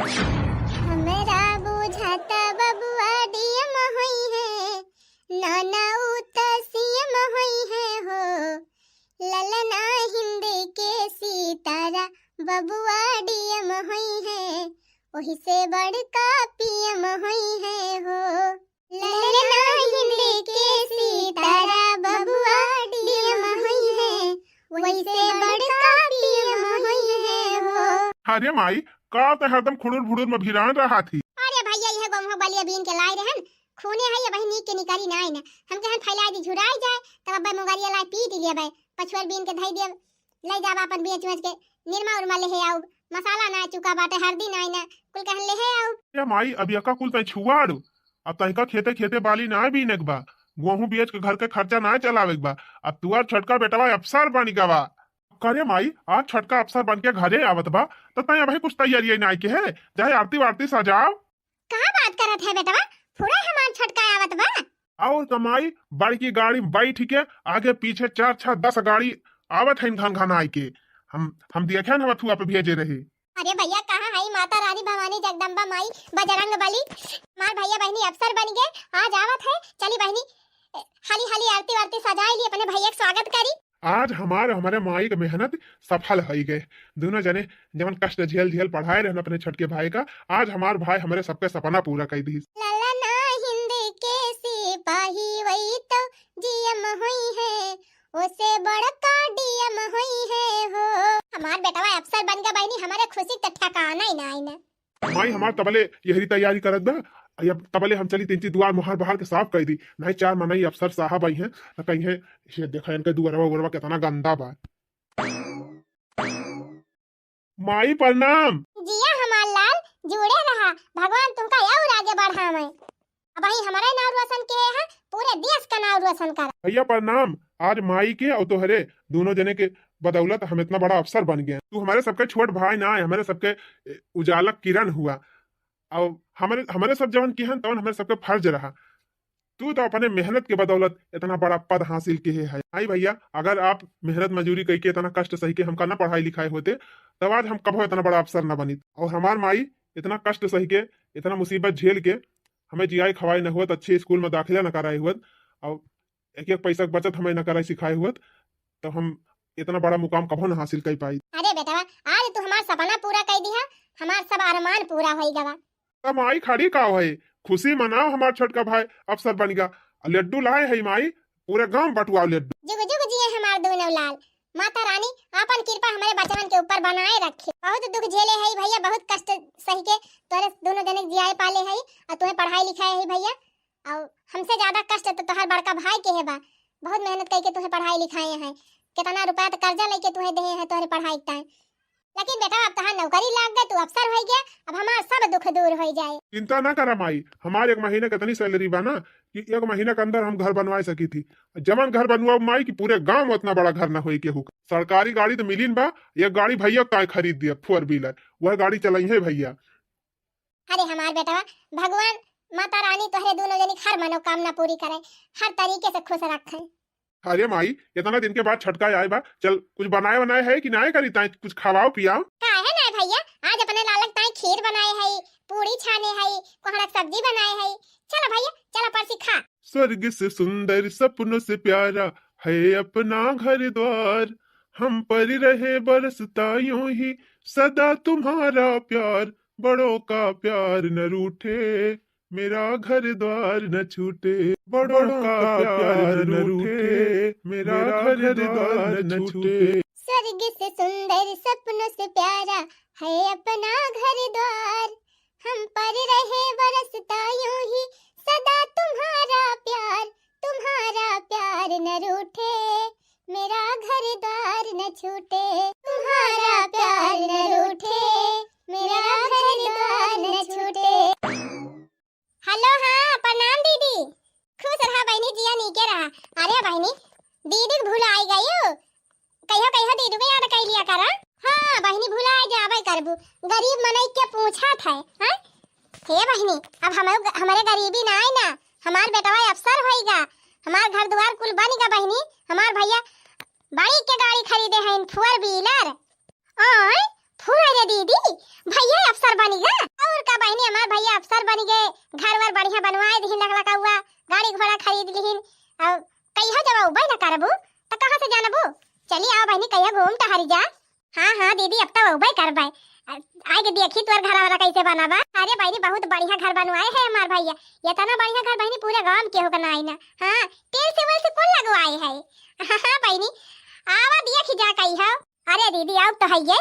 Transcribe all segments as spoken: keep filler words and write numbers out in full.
हमरा बुझाता बबुआ डीएम होई है, नाना उ त सीएम होई है हो। ललना हिंद के सितारा बबुआ डीएम होई है, ओही से बड़का पीएम होई है हो। ललना हिंद के सितारा बबुआ डीएम होई है, वैसे बड़का पीएम होई है हो। अरे माई, का ते हरदम खुड़ुर भुड़ुर में भिरान रहा थी? अरे भैया, यह गोमहो बलिया बीन के लाए रहन, खूने है ये बहिनी के निकारी नाई ना। हम कहन फैला दी झुराई जाए, तब अब्बे मुंगरिया लाए पीट लिया बे, पछुअर बीन के धई दिया, ले जाबा अपन बेच उच के, निरमा उरमा लेहे आउब, मसाला ना चुका बाटे, हरदी नाई ना, कुल कहन लेहे आउब। ए माई, अब यका कुल तै छुआड़ू, अब तैका खेते खेते बाली ना बीने के बा, गोहूं बेच के घर के खर्चा ना चलावे के बा। अब तुआर छोटका बेटवा अफसर बन गवा। करे माई, आज छोटका अफसर बन के घरे आवत बा, त तै अबही कुछ तैयारी नाई के है, चाहे आरती वारती सजाव। का बात करत है बेटवा, पूरा हमार छोटका आवत बा। और कमाई, बड़की गाड़ी में बैठ के आगे पीछे चार छह दस गाड़ी आवत है घन घन आई के। हम हम देखे न हवा थुआ पे भेजे रहे। अरे भैया, कहाँ है माता रानी भवानी जगदम्बा माई बजरंग बली? हमार भैया बहनी अफसर बन गए, आज आवत है। चली बहनी, ए, हाली हाली आरती वारती सजाई ली, अपने भैया के स्वागत करी। आज हमार हमरे माई के मेहनत सफल होई गए। दोनों जने जवन कष्ट झेल झेल पढ़ाए रहन अपने छोटके भाई का, आज हमार भाई हमरे सबके सपना पूरा कर दी। ललना हिंद के सिपाही वही तो जीएम हुई है, ओसे बड़का डीएम हुई है हो। हमार बेटवा अफसर बन गया बहनी, हमारे खुशी के ठिकाना ही ना आई ना। माई हमार तबले यहरी तैयारी करत बा, अब तबले हम चली तिनची दुआर मोहार बहार के साफ कर दी, नहीं चार मनई अफसर साहब आई हैं, न कहीं है, ये देखा इनके दुआरवा उआरवा कितना गंदा बा। माई प्रणाम। जिया हमार लाल, जुड़े रहा, भगवान तुमका और आगे बढ़ावे। अब ही हमारे नाव रोशन के है, पूरे देश का नाव रोशन कर। भैया प्रणाम। आज माई के और तोहरे दोनों जने के बदौलत हम इतना बड़ा अफसर बन गए। तू हमारे सबके छोट भाई ना है, हमारे सबके, ए, उजाला किरण हुआ। और हमारे, हमारे सब जवन किहन तवन हमारे सबके फर्ज रहा। तू तो अपने मेहनत के बदौलत इतना बड़ा पद हासिल किहे है। आई भैया, अगर आप मेहनत मजूरी करके इतना कष्ट सही के हमका ना पढ़ाई लिखाई होते, तब आज हम कभो इतना बड़ा अफसर ना बनित। और हमार माई इतना कष्ट सही के, इतना मुसीबत झेल के हमें जियाई खवाई न हुअत, अच्छे स्कूल में दाखिला न कराई हुअत, और एक एक पैसा के बचत हमें न कराई सिखाई हुअत, तो हम इतना बड़ा मुकाम कभो न हासिल कर पाई। अरे बेटवा, आज तू हमार सपना पूरा कर दिया, हमार सब अरमान पूरा होई गवा। अब माई खड़ी का है, खुशी मनाओ, हमार छोटका भाई अफसर बन गया। लड्डू लाए है माई, पूरे गांव बंटवाओ लड्डू। जुग जुग जिए हमार दोनों लाल, माता रानी आपन कृपा हमारे बचवन के ऊपर बनाए रखे। बहुत दुख झेले है भैया, बहुत कष्ट सही के तोरे दोनों जने जियाए पाले है और तुम्हें पढ़ाई लिखाए है भैया। और हमसे ज्यादा कष्ट तो तोहर बड़का भाई के है बा, बहुत मेहनत करके तुम्हें पढ़ाई लिखाए हैं, कितना रुपया तो कर्जा लेके तुम्हें दे हैं तोहरे पढ़ाई के टाइम। लेकिन बेटा, अब तहार नौकरी लाग गए, तू अफसर हो गया, अब हमार सब दुख दूर हो जाए। चिंता ना करा माई, हमार एक महीना के इतनी सैलरी बा ना कि एक महीना के अंदर हम घर बनवा सकी थी। जमन घर बनवा माई कि पूरे गांव में उतना बड़ा घर ना होई केहू का। सरकारी गाड़ी तो मिलिन बा, एक गाड़ी भैया का खरीद दिया, फोर व्हीलर, वह गाड़ी चलाई है भैया। अरे हमार बेटवा, भगवान माता रानी तोहरे दोनों जनी के हर मनोकामना पूरी करे, हर तरीके से खुश रखे। अरे माई, इतना दिन के बाद छोटका आए बा, चल कुछ बनाए बनाए है कि नाय करी, ताई कुछ खवाओ पियाओ। काहे नाय भैया, आज अपने लालक ताई खीर बनाए है, पूड़ी छाने है, कोहड़ा के सब्जी बनाए है। चलो भैया, चलो परसी खा। स्वर्ग से सुंदर सपनों से प्यारा है अपना घर द्वार, हम पर रहे बरसता यूं ही सदा तुम्हारा प्यार, बड़ों का प्यार न रूठे, मेरा घर द्वार न छूटे, बड़ों का प्यार न रूठे, मेरा घर द्वार न छूटे। स्वर्ग से सुंदर सपनों से प्यारा है अपना घर द्वार, हम पर रहे बरसता यूं ही सदा तुम्हारा प्यार, तुम्हारा प्यार न रूठे, मेरा घर द्वार न छूटे, तुम्हारा प्यार न रूठे, मेरा घर द्वार न छूटे। हेलो, हाँ, प्रणाम दीदी। खुश रहा बहिनी, जिया नीके रहा। अरे बहिनी, दीदी के भुलाई गई हो, कहियो कहियो दीदी के याद कर लिया करा। हाँ बहिनी, भुलाई जाबे करबू, गरीब मनई के पूछत है, हैं? हे बहिनी, अब हम, हमरे गरीबी ना आए ना, हमार बेटवा अफसर होइगा, हमार घर दुआर कुल बनिगा बहिनी, हमार भैया बड़ी के गाड़ी खरीदे हैं, फोर व्हीलर। आय, फुआ रे दीदी, भैया अफसर बनिगा। यहाँ बनवाए दिहिन लकलकउआ, गाड़ी घोड़ा खरीद लिहिन। अब कहियो जब अउबे न करबू, त कहाँ से जानबू? चली आवा बहिनी, कहियो घूम टहरी जा। हाँ, हाँ दीदी, अब त अउबे करबे। आ-, आइके देखी तोर घरवा कैसे बना बा। अरे बहिनी, बहुत बढ़िया घर बनवाए है हमार भइया। एतना बढ़िया घर बहिनी पूरे गाँव में केहू का नाई ना। हाँ, tiles वेल्स कुल लगवाए है। हाँ, हाँ बहिनी, आवा देखी जा कहियो। अरे दीदी, अब त हइये,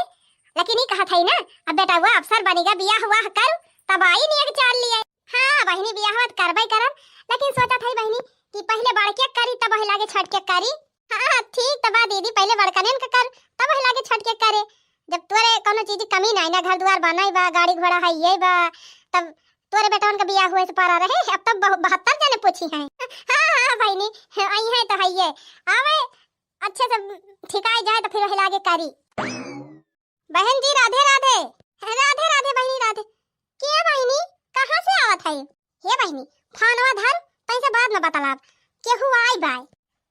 लेकिन ई कहत हई ना, अब बेटउआ अफसर बनिगा, बियाह हुआह कर, तब आई नेग चाल लिए। हाँ बहिनी, बियाहवा त करबे करब, लेकिन सोचत हई बहिनी कि पहिले बड़के करी, तब वही लागे छोटके करी। हाँ, हाँ, ठीक त बा दीदी, पहिले बड़कनेन के कर, तब वही लागे छोटके करे। जब तोरे कौनो चीज की कमी नाई ना, घर दुआर बनाई बा, गाड़ी घोड़ा हइये बा, तब तोरे बेटवन के बियाह हुए से पारा रहे, अब तब बहु-, बहत्तर जने पूछी हैं। हाँ, हाँ बहिनी, आई हैं त हइये। आवे, अच्छे से ठिकाई जाए त फिर वही लागे करी। बहन जी, राधे राधे। राधे राधे बहिनी, राधे। के बहिनी, कहाँ से आवत है? हे बहिनी, फोनवा धर, तैसे बाद में बतलाब। केहू आई बाय।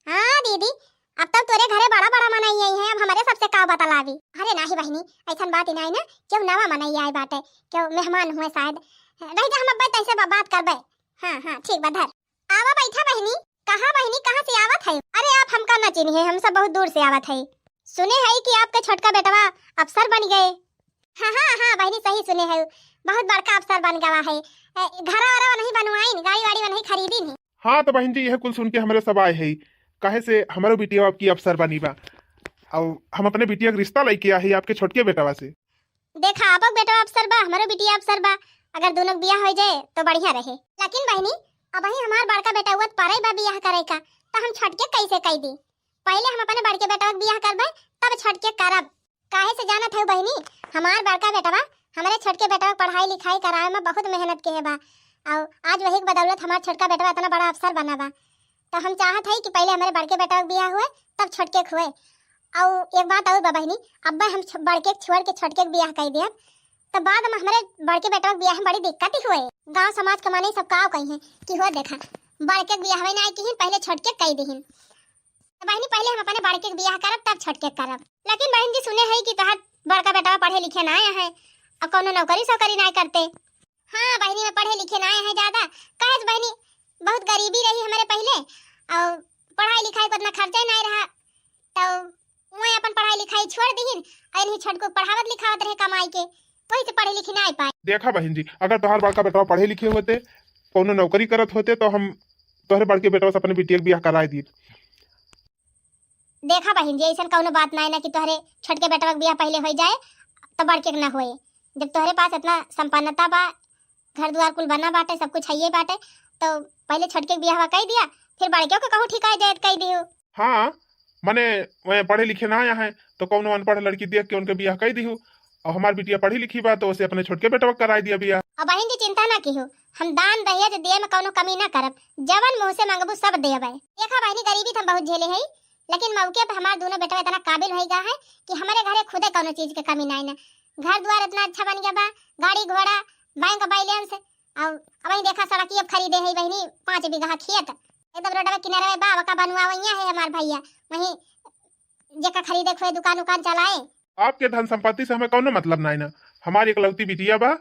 हाँ दीदी, अब तब तोरे घरे बड़ा बड़ा मनई आई हैं, अब हमरे सबसे का बतलावी? अरे नाही बहिनी, ऐसन बात ही नाही ना, केहू नवा मनई आए बाटे, केहू मेहमान हुए शायद। रह जा, हम अब तैसे बा-, बात करबे। हाँ, हाँ, ठीक बा, धर। आवा बैठा बहिनी। कहाँ बहिनी, कहाँ से आवत है? अरे आप हमका न चिन्हे, हम सब बहुत दूर से आवत है। सुने है कि आपके छोटका बेटवा अफसर बन गए। हाँ, हाँ, हाँ बहिनी, सही सुने है, बहुत बड़का अफसर बन गवा है। ए, घरा वरा नहीं बनवाइन, गाड़ी वाड़ी नहीं खरीदिन है। हाँ तो बहिन जी, यह कुल सुन के हमरे सब आए है, काहे से हमरो बिटिया आपकी अफसर बनी बा। और हम अपने बिटिया के रिश्ता लेके आए है आपके छोटके बेटवा से। देखा, आपक बेटवा अफसर बा, हमरो बिटिया अफसर बा, अगर दोनों के बियाह हो जाए तो बढ़िया रहे। लेकिन बहिनी, अबही हमार बड़का बेटउआ त परे बा बियाह करे का, त हम छोटके कैसे कई दी? पहिले हम अपने बड़के बेटवा के बियाह करबे, तब छोटके करब। काहे से जानत है बहिनी, हमार बड़का बेटवा हमरे छोटके बेटवा के पढ़ाई लिखाई करावे में बहुत मेहनत के है बा, और आज वही के बदौलत हमार छोटका बेटवा इतना बड़ा अफसर बना बा। तो हम चाहत हई कि पहिले हमरे बड़के बेटवा के बियाह हुए, तब छोटके के हुए। और एक बात और बा बहिनी, अब्बे हम छ-, बड़के के छोड़ के छोटके के बियाह कई देब, तो बाद में हमरे बड़के बेटवा के बियाह में बड़ी दिक्कत ही हुए। गांव समाज के मनई सब का कही हैं कि हो देखा, बड़के के बियाह में ना किहिन, पहिले छोटके के कई दिहिन। तो बहिनी, पहिले हम अपने बड़के के बियाह करब, तब छोटके के करब। लेकिन बहिन जी, सुने है कि तोहार बड़का बेटवा पढ़े लिखे ना आया है, और कौनो नौकरी सौकरी ना करते। हाँ बहिनी, मैं पढ़े लिखे ना आए हैं ज्यादा। काहे से बहिनी, बहुत गरीबी रही हमारे पहिले, और पढ़ाई लिखाई को उतना खर्चा ही नहीं रहा, तो मैं अपन पढ़ाई लिखाई छोड़ दीन, और इन्हीं छोटको पढ़ावत लिखावत रहे कमाई के, वही से पढ़े लिखे ना पाए। देखा बहिन जी, अगर तोहार बड़का बेटवा पढ़े लिखे होते, कौनो नौकरी करत होते, तो हम तोहरे बड़के बेटवा से अपने बिटिया के बियाह कराए दीत। देखा बहिन जी, ऐसन कौनो बात नाई ना कि तोहरे छोटके बेटवा के बियाह पहिले होई जाए, तो बड़के के ना होए। जब तोहरे पास इतना संपन्नता बा, घर दुआर कुल बना बाटे, सब कुछ हइये बाटे, तो पहिले छोटके के बियाह कई दिया, फिर बड़के के कहूँ ठिकाए जाए कई दियो। हाँ, मने वह पढ़े लिखे ना आया है, तो कौनो अनपढ़ लड़की देख के उनके बियाह कई दिहू, और हमार बिटिया पढ़ी लिखी बा, तो उसे अपने छोटके बेटवा कराए दिया बियाह। अब बहिन जी चिंता ना किहू, हम दान दहेज दिए में कौनो कमी ना करब, जवन मुँह से मंगबू सब देबे। देखा बहिनी, गरीबी तो हम बहुत झेले है, लेकिन मौके पे हमार दोनों बेटवा इतना काबिल हो गया है कि हमारे घरे खुदे कौनो चीज के कमी नाई ना। घर द्वार इतना अच्छा बन गया बा, गाड़ी घोड़ा, बैंक बैलेंस, और अब ही देखा सड़क अब खरीदे है बहिनी, पाँच बीघा खेत एकदम रोडवा किनारे बा, वका बनवावैया है हमार भैया, वहीं जेका खरीदे खोए दुकान उकान चलाए। आपके धन संपत्ति से हमें कौनो मतलब नाई ना, हमारी इकलौती बिटिया बा,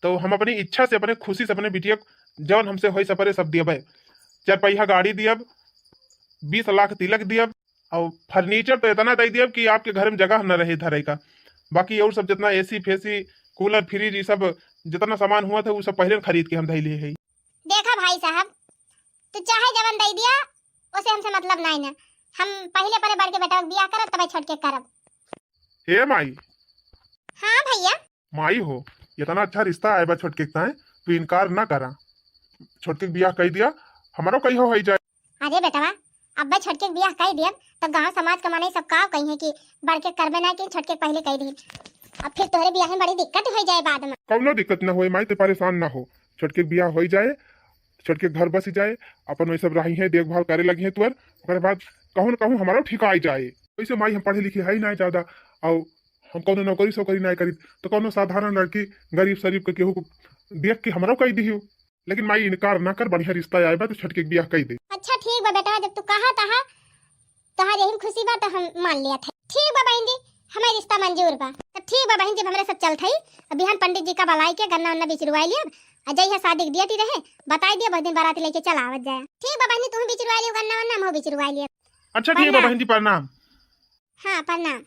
तो हम अपनी इच्छा से, अपने खुशी से अपने बिटिया जौन हमसे होई सपरे सब दियबे। चार पहिया गाड़ी दियब, बीस लाख तिलक दियब, और फर्नीचर तो इतना दे दियब कि आपके घर में जगह न रहे धरे का। बाकी और सब जितना एसी फेसी, कूलर फ्रिज, ये सब जितना सामान हुआ था, वो सब पहले खरीद के हम धैले है। देखा भाई साहब, तू चाहे जवन दे दिया, उसे हमसे मतलब नाई ना। हम पहले अपने बड़के बेटा के बियाह करब, तबे छोटके करब। हे माई। हाँ भैया। माई हो, इतना अच्छा रिश्ता आए बा छोटके के ताए, तू इनकार ना करा। छोटके के बियाह कई दिया, हमारो कई हो होई जाए। अरे बेटवा, अब्बे छोटके के बियाह कई दियब, तो गांव समाज के मनई सब का कही है कि बड़के करबे ना कि छोटके के पहले कई दी। अब फिर तोहरे बियाह में बड़ी दिक्कत हो जाए बाद में। कौनो दिक्कत ना होए माई, ते परेशान ना हो। छोटके के बियाह होई जाए, छोटके के घर बसी जाए, अपन वही सब रही है, देखभाल करे लगी है तुअर। ओकरे बाद कहूँ न कहूँ हमारो ठिकाई जाए। वैसे माई हम पढ़े लिखे है ना ज्यादा, और हम कौनो नौकरी सौकरी ना करी, तो कौनो साधारण लड़की गरीब शरीफ के केहू को देख के हमारो कई दिहू। लेकिन माई इनकार ना कर, बढ़िया रिश्ता आए बा तो छोटके के बियाह कई दे। अच्छा ठीक बा बेटा, जब तू कहा तहा तोहार यही में खुशी बा तो हम मान लिया था। ठीक बा बहन जी, हमें रिश्ता मंजूर बा। तो ठीक बा बहन जी, हमरे सब चलत हई, अब बिहान पंडित जी का बुलाई के गन्ना उन्ना बिचरुआई लियब, आ जइहा शादी के date रहे, बताई दिया, बहुत दिन बाराती लेके चला आवत जाए। ठीक बा बहिनी, तू बिचरुआ लियो गन्ना वन्ना, हम बिचरुआ लियो। अच्छा ठीक बा प्रणाम। बहिनी, प्रणाम। हाँ, प्रणाम।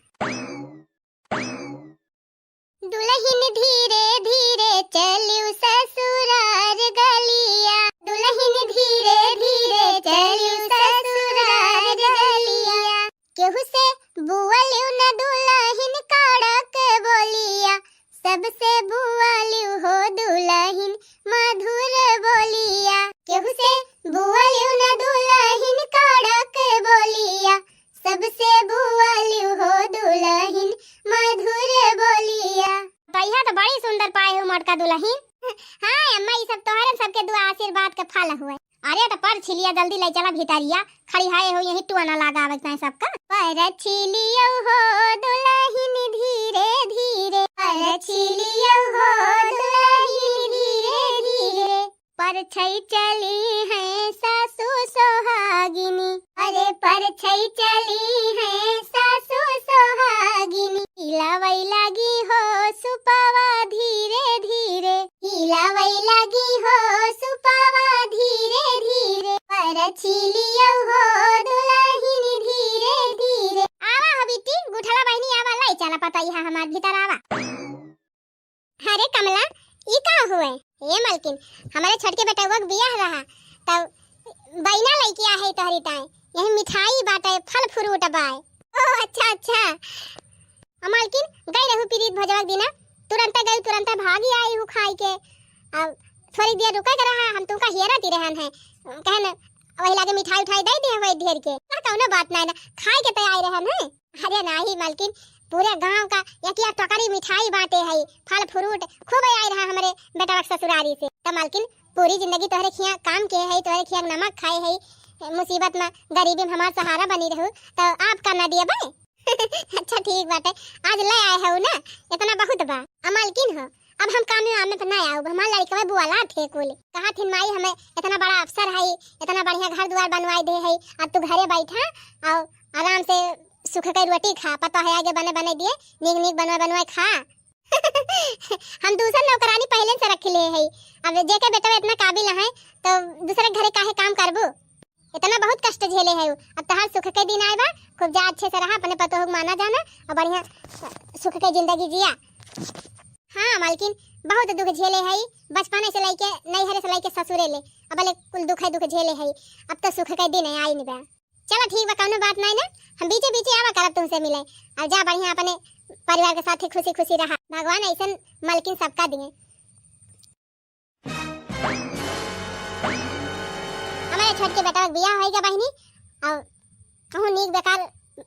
दुलहिन धीरे धीरे चलिउ ससुरार गलिया, दुलहिन धीरे धीरे चलिउ ससुरार गलिया। केहू से बोलिउ न दुलहिन कड़क बोलिया, सबसे बोलिउ हो दुलहिन मधुर बोलिया। केहू से बोलिउ न दुलहिन कड़क बोलिया, सबसे बोलिउ हो दुलहिन मधुर बोलिया। भैया तो बड़ी सुंदर पाए हो मोटका दुलहिन। हाँ अम्मा, ई सब तोहरे सबके दुआ आशीर्वाद के फल हुए। अरे तो परछिलिया जल्दी ले चला भितरिया, खड़ी है हो यही टुआ ना लगावे के चाहे सबका। परछिलिया हो दुलहिन धीरे धीरे, परछिलिया हो दुलहिन धीरे धीरे। परछई चली है सासु सोहागिनी, अरे परछई चली है सासु सोहागिनी। हिलावै लागी हो सुपवा धीरे धीरे, हिलावै लागी हो सुपवा धीरे धीरे। परछिलिया हो दुलहिन धीरे धीरे। आवा हो बिट्टी, गुठला बहिनी आवा, लाई चला पतोहिया हमार भीतर आवा। अरे कमला, ई का हुए? ए मलकिन, हमरे छोटके बेटउआ के बियाह रहा, तब बइना लइके आहे तोहरी ताए। यही मिठाई बाटे, फल फ्रूट बाए। ओ अच्छा अच्छा। आ मलकिन, गई रहू पीरीत भोजवा के दिना, तुरंते गई, तुरंते भागी आई हूँ खाई के। अब थोड़ी देर रुके के रहा, हम तुमका हेरत ही रहन है, कहन वही लागे मिठाई उठाई दे दे वही ढेर के। ना कौनो बात ना, ना खाई के तो आई रहन है। अरे नाही मलकिन, पूरे गांव का एक एक टोकरी मिठाई बांटे है, फल फ्रूट खूब आई रहा हमरे बेटवा के ससुरारी से। त मलकिन, पूरी जिंदगी तोहरे खिया काम के है, तोहरे खिया नमक खाए है, मुसीबत में गरीबी में हमार सहारा बनी रहू, तो आप का ना दिए बे? अच्छा ठीक बाटे, आज ले आए हो ना, इतना बहुत बा। आ मलकिन हो, अब हम कामे वामे पे ना आउब, हमार लड़कवा बुआला थे कुल। कहा थिन माई हमें इतना बड़ा अफसर है, इतना बढ़िया घर दुआर बनवाई दे है, अब तू घरे बैठा और आराम से सुख के रोटी खा, पता है आगे बने बने दिए, नीक नीक बनवाए बनवाए खा। हम दूसर नौकरानी पहले से रख ले है, अब जेके बेटवा इतना काबिल है तो दूसरे घरे काहे काम करबू? इतना बहुत कष्ट झेले है, अब तहार सुख के दिन आए बा, खूब जा अच्छे से रहा, अपने पतोह के माना जाना और बढ़िया सुख के जिंदगी जिया। हाँ मालकिन, बहुत दुख झेले है, बचपने से लेके नैहरे से लेके ससुरे ले, अब ले कुल दुख है दुख झेले है, अब तो सुख के दिन है आई बा। चला ठीक बा, कौनो बात नहीं ना, हम बीचे बीचे आवा करब तुमसे मिले। अब जा बढ़िया अपने परिवार के साथ खुशी खुशी रहा, भगवान ऐसन मलकिन सबका दिए। हमारे छोटके बेटवा के बियाह होइगा बहिनी, और कहूँ नीक बेकार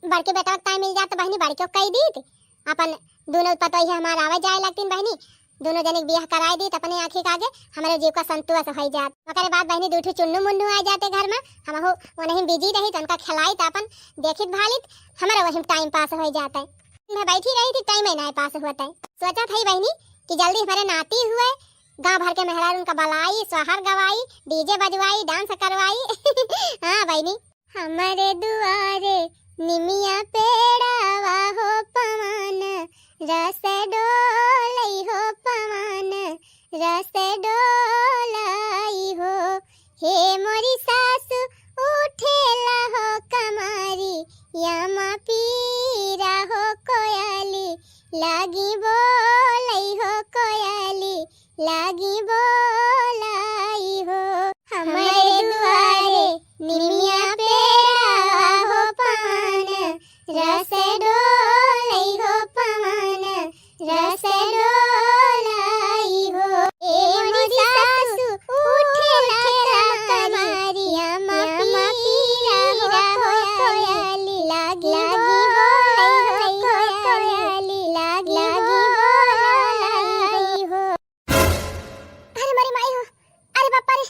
बड़के बेटवा के ताई मिल जात बहिनी, बड़के कई दीत, अपन दोनों पतोहिया हमार आवे जाए लगतीन बहिनी, दोनों जने के बियाह कराए दीत अपने आँखी के आगे, हमारे जीव का संतोष हो जात। ओकरे बाद बहिनी दू ठो चुन्नू मुन्नू आ जाते घर में, हम हो वहीं बिजी रही तो उनका खिलाई तो अपन देखित भालित, हमारे वहीं टाइम पास हो जाता है। मैं बैठी रही थी, टाइम ही नहीं पास हुआ था। सोचा था बहिनी कि जल्दी हमारे नाती हुए, गांव भर के मेहरारू उनका बलाई, सोहर गवाई, डीजे बजवाई, डांस करवाई। हाँ बहिनी। हमरे दुआरे निमिया पेड़ावा हो पवन, रस डोलई हो पवन, रस डोलई हो। हे मोरी सासु उठेला हो कमारी, यामा पीरा हो कोयली, लागी बोलई हो कोयली, लागी बोलाई हो। हमरे दुआरे निमिया पेड़ा हो पवन, रस डोलई हो पवन, रस डोलाई हो। ए मोरी सासु उठेला कमरिया, यामा पीरा हो कोयली, लागी बोलई हो कोयली, लागी बोलई हो। अरे मोरी माई हो, अरे बापा रे,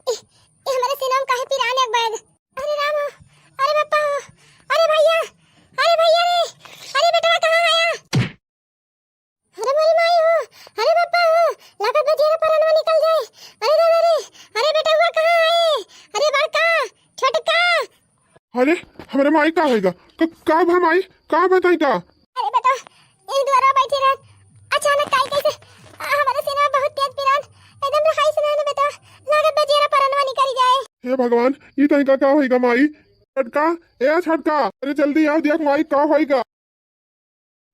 ई, ई हमरे सीना में काहे पिरान एक बैग? अरे राम हो, अरे बापा हो, अरे भैया, अरे भैया रे, अरे बेटवा कहाँ आया? अरे मोरी माई हो, अरे बापा हो, लागत बा जेरा परनवा निकल जाए। अरे दादा रे, अरे बेटवा कहाँ है? अरे बड़का, छोटका, अरे, हमरे माई का होइगा? क-, का भा माई? का बताई ता? अरे बेटा, यही दुआरा बैठी रहत। अचानक काई कैसे, आ, हमारे सीना में बहुत तेज पिरान, एकदम रहाई भगवान, ई तनिका का होइगा माई? छोटका, ए छोटका, अरे जल्दी आओ, देख माई का होइगा।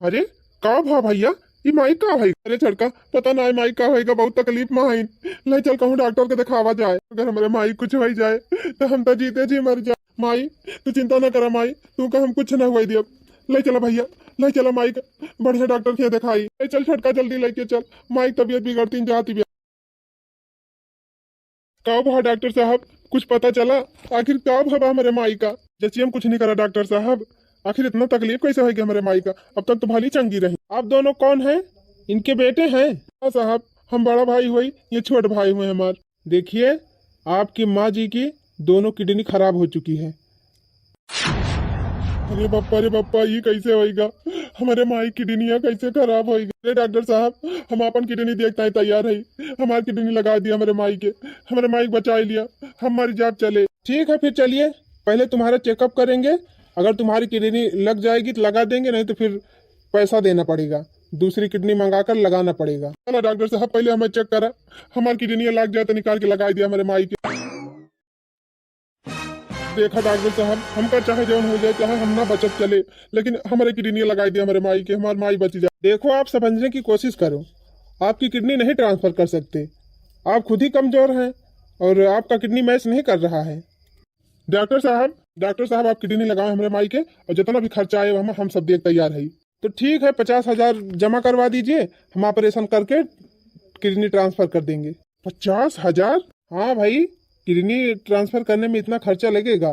अरे का भा भैया, ई माई का होइगा? अरे छोटका, पता ना है माई का होइगा, बहुत तकलीफ में है। ले चल कहूँ डॉक्टर के दिखावा जाए, अगर हमरे माई कुछ हो जाए तो हम तो जीते जी मर जाए। माई तू चिंता ना करा माई, तू का हम कुछ ना हुआ दियब। ले चला भैया, ले चला माई का बढ़िया डॉक्टर के दिखाई। ले चल छोटका, जल्दी लेके चल, माई तबीयत बिगड़ती जाती बिया। का भा डॉक्टर साहब, कुछ पता चला? आखिर का भा हमरे माई का? जचियम कुछ नहीं करा डॉक्टर साहब, आखिर इतना तकलीफ कैसे होइगा हमरे माई का? अब तक तो भली चंगी रही। आप दोनों कौन हैं? इनके बेटे हैं? हाँ साहब, हम बड़ा भाई हुई, ये छोट भाई हुए हमार। देखिए, आपकी माँ जी की दोनों किडनी खराब हो चुकी है। अरे बप्पा रे बप्पा, ये कैसे होइगा? हमरे माई किडनिया कैसे खराब होइगा? अरे डॉक्टर साहब, हम आपन किडनी देखता है तैयार है, हमार किडनी लगा दिया हमरे माई के, हमरे माई के बचाई लिया, हम मर जाब चले। ठीक है फिर चलिए, पहले तुम्हारा चेकअप करेंगे, अगर तुम्हारी किडनी लग जाएगी तो लगा देंगे, नहीं तो फिर पैसा देना पड़ेगा, दूसरी किडनी मंगाकर लगाना पड़ेगा। चलो डॉक्टर साहब, पहले हमें चेक करा, हमार किडनी लग जाए तो निकाल के लगा दिया हमरे माई के। देखा डॉक्टर साहब, हमका चाहे जौन हो जाए, चाहे हम ना बचब चले, लेकिन हमरे किडनी लगाई दे हमरे माई के, हमार माई बची जाए। देखो, आप समझने की कोशिश करो, आपकी किडनी नहीं ट्रांसफर कर सकते, आप खुद ही कमजोर हैं और आपका किडनी मैच नहीं कर रहा है। डॉक्टर साहब, डॉक्टर साहब, आप किडनी लगाओ हमरे माई के और जितना भी खर्चा आए हम, हम सब देख तैयार है। तो ठीक है, पचास हजार जमा करवा दीजिए, हम ऑपरेशन करके किडनी ट्रांसफर कर देंगे। पचास हजार? हाँ भाई, किडनी ट्रांसफर करने में इतना खर्चा लगेगा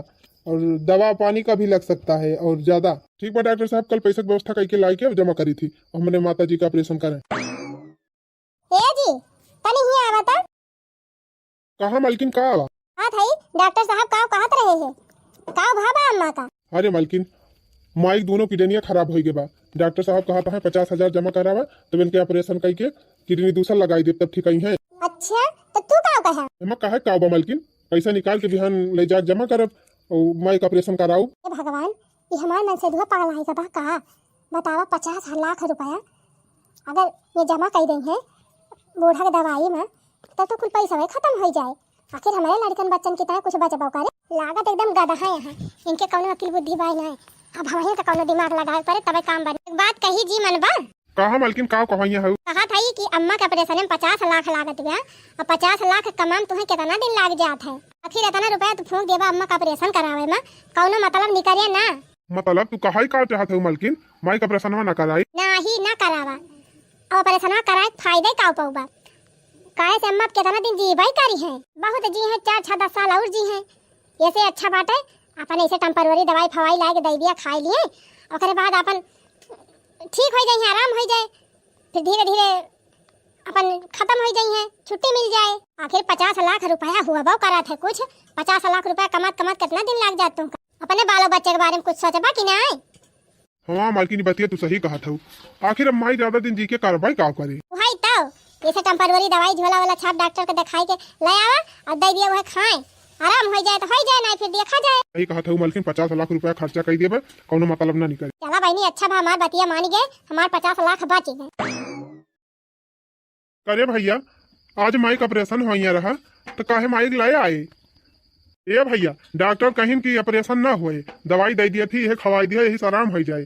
और दवा पानी का भी लग सकता है और ज्यादा। ठीक बा डॉक्टर साहब, कल पैसा के व्यवस्था करके लाई के जमा करी थी, हमरे माता जी का ऑपरेशन करें। ए जी, तनी हियाँ आवा त। कहाँ मलकिन, का आवा? हाँ भाई, डॉक्टर साहब का कहत रहे हैं, का भा बा अम्मा का? अरे मलकिन, माई दोनों किडनिया खराब होइगे बा। डॉक्टर साहब कहत हैं पचास हजार जमा करावा, तब इनके ऑपरेशन करके किडनी दूसर लगाई देब, तब ठीक आई हैं। अच्छा, तो तू का कहा? एमा काहे का बा मलकिन, पैसा निकाल के बिहान ले जाके जमा करब और माई का ऑपरेशन कराऊ। हे भगवान, ये हमार मन से दुआ पागल आई बा का? बतावा, पचास लाख रुपया अगर ये जमा कर दें हैं बूढ़ा के दवाई में, तब तो कुल पैसा खत्म हो जाए। आखिर हमारे लड़कन बच्चन की तरह कुछ बचबो करे। लागत एकदम गधा है यहाँ, इनके कौनो अकिल बुद्धि बाय ना है। अब हमही के कौनो दिमाग लगावे पड़े तबे काम बने। एक बात कही जी, मन बा? कहा मलकिन, का कहैया हऊ? कहा था कि अम्मा के ऑपरेशन में पचास लाख लागत बा, और पचास लाख कमाम तुहे कितना दिन लाग जात है? आखिर इतना रुपया तू फूंक देबा अम्मा का ऑपरेशन करावे में, कौनो मतलब निकले ना। मतलब तू कहाई का चाहत हऊ मलकिन, माई का ऑपरेशनवा ना कराई? नाही ना करावा, और ऑपरेशनवा कराए के फायदे का पौबा? काहे से अम्मा अब कितना दिन जीबे करी हैं, बहुत जी हैं, चार छह दस साल और जी हैं। ऐसे अच्छा बाटे, अपन ऐसे टेम्पररी दवाई फवाई लाए के दे दिया, खाए लिए, ओकरे बाद अपन ठीक हो जाए, आराम हो जाए, फिर धीरे धीरे अपन खत्म हो जाई हैं, छुट्टी मिल जाए। आखिर पचास लाख रुपया हुआ बाऊ करत है कुछ, पचास लाख रुपया कमात कमात कितना दिन लाग जात तुमका? अपने बालो बच्चे के बारे में कुछ सोचबा कि नाय? हाँ मालकिन, बतिया तू सही कहत हऊ। आखिर अब माई ज्यादा दिन जी के करवाई का करे? वही तो, जैसे टेम्पररी दवाई झोला वाला छाप डॉक्टर के दिखाई के ले आवा और दे दिया, वह खाए, आराम हो जाए तो हो जाए, नहीं फिर देखा जाए। सही कहत हऊ मालकिन, पचास लाख रुपया खर्चा कर देबे, कौनो मतलब ना निकले। चला बहनी, अच्छा बा हमार बतिया मान गए, हमार पचास लाख बच गए। करे भैया, आज माई का ऑपरेशन होइया रहा, तो काहे माई के लाए आए? ए भैया, डॉक्टर कहिन कि ऑपरेशन ना होए, दवाई दे दिया थी, यह खवाई दिया, यही से आराम हो जाए।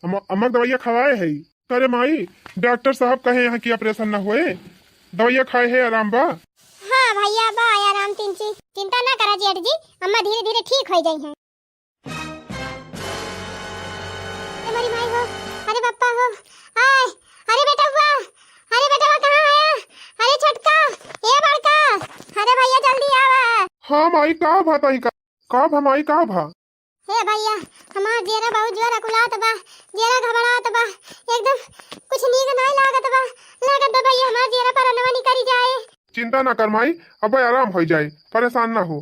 अम-, अम्मा के दवाइया खवाए है। करे माई, डॉक्टर साहब कहे यहाँ कि ऑपरेशन ना होए, दवाइया खाए है, आराम बा। हाँ भैया, बा आराम, चिं-, चिं-, चिंता ना करा जेठ जी, अम्मा धीरे धीरे ठीक हो जाई हैं। अरे मोरी माई हो, अरे पप्पा हो, आय, अरे बेटवा, अरे बेटवा कहाँ आया? अरे छोटका, ए बड़का, अरे भैया जल्दी आवा। हाँ माई, का भा तई का? का भा माई, का भा? हे भैया, हमार जेरा बहुत जोर अकुलात बा, जेरा घबरात बा, एकदम कुछ नीक नाय लागत बा, लागत बा भैया हमार जेरा परनवा निकरी जाए। चिंता ना कर माई, अब आराम हो जाए, परेशान ना हो।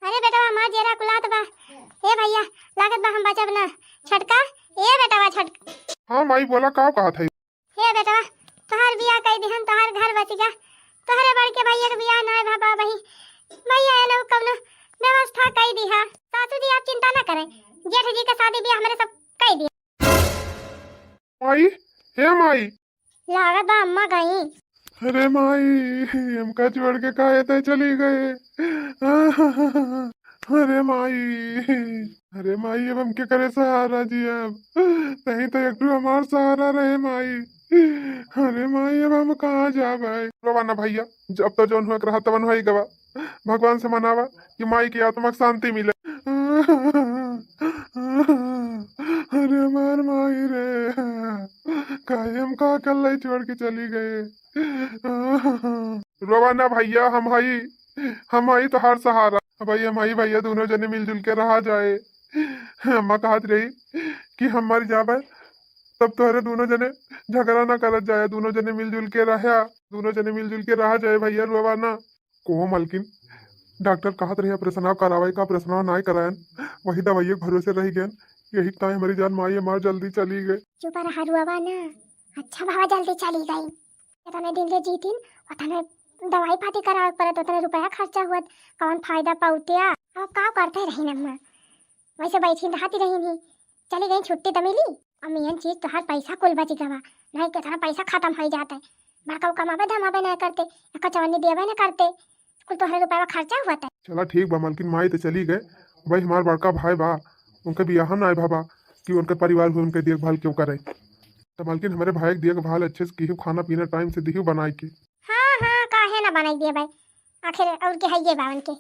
अरे बेटवा, हमार जेरा कुलात बा। ए भैया, लागत बा हम बचब ना। छोटका, ए बेटवा छोटका। हाँ माई, बोला, का कहत है? हे बेटवा, तोहार बियाह कई दिहन, तोहार घर बच गया। तोहरे बड़के भैया के बियाह ना भा बही। भैया, ये लोग कौनो व्यवस्था कई दिहा। सासू जी, आप चिंता ना करें, जेठ जी का शादी बियाह हमरे सब कई दिया। माई, हे माई। लागत बा अम्मा गई। अरे माई, हमका छोड़ के काहे तय चली गए? अरे माई, अरे माई, अब हम के करे सहारा जी अब? तहीं तो एक ठो हमार सहारा रहे माई। अरे माई, अब हम कहाँ जाबै? रोवा ना भैया, अब तो जौन हुआ के रहा तवन हुआ ही गवा। भगवान से मनावा कि माई की आत्मा के शांति मिले। अरे हमार माई रे, काहे हमका अकेले छोड़ के चली गए? रोवा ना भैया, हम हई, हम हई तोहार सहारा। भाई हम हई भैया, दोनों जने मिलजुल के रहा जाए। अम्मा कहत रही कि हम मर जाबे तब तोहरे दोनों जने झगड़ा ना करत जाए, दोनों जने मिलजुल के रहा, दोनों जने मिलजुल के रहा जाए भैया, रोवा ना। कोहो मलकिन, डॉक्टर कहत रहे ऑपरेशनवा करावे का, ऑपरेशनवा नाय करायन, वही दवाइये के भरोसे रह गयन, यही ताई हमारी जान माई हमार जल्दी चली गए। चुप रहा रुआवा ना, अच्छा भवा जल्दी चली गई। इतने दिन ले जीतिन, उतने दवाई पाती करावे के पड़त, उतने रुपया खर्चा हुआ, कौन फायदा पौतिया? अब का करते रही अम्मा, वैसे बैठी रहती रही नहीं, चली गई छुट्टी त मिली। अम्मी, एन चीज तोहार पैसा कुल बच गवा, नहीं कितना पैसा खत्म हो जाता है। बड़का कमाबे धमाबे नहीं करते, एक चवन्नी देबे नहीं करते, कुल तोहरे रुपया खर्चा हुआ था। चला ठीक बा मलकिन, माई तो चली गए, भाई हमार बड़का भाई बा, उनके बियाह ना भवा कि उनके परिवार हुए उनके देखभाल क्यों करे। तो मलकिन हमारे भाई के देखभाल अच्छे से किहू, खाना पीना टाइम से दिहू बनाई के। हाँ हाँ, काहे ना बनाई दिए भाई, आखिर और के है ये बावन के।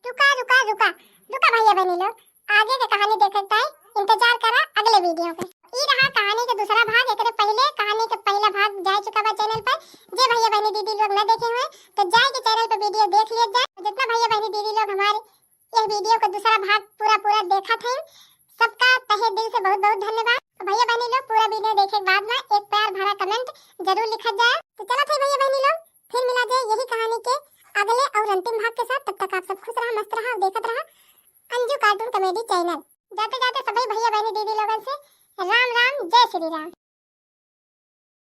रुका रुका रुका रुका भैया बहनी लोग, आगे के कहानी देखे ताई इंतजार करा अगले वीडियो के। ई रहा कहानी के दूसरा भाग। एकरे पहले कहानी के पहला भाग जा चुका बा चैनल पर। जे भैया बहनी दीदी लोग न देखे हुए तो जाए के चैनल पर वीडियो देख लिया जाए। जितना भैया बहनी दीदी लोग हमारे यह वीडियो का दूसरा भाग पूरा पूरा देखा थे, सबका तहे दिल से बहुत बहुत धन्यवाद। तो भैया बहनी लोग पूरा वीडियो देखे के बाद में एक प्यार भरा कमेंट जरूर लिखा जाए। तो चला थे भैया बहनी लोग, फिर मिला जाए यही कहानी के अगले और अंतिम भाग के साथ। तब तक आप सब खुश रहा, मस्त रहा और देखत रहा अंजू कार्टून कॉमेडी चैनल। जाते जाते सभी भैया बहनी दीदी लोगन से राम राम, जय श्री राम।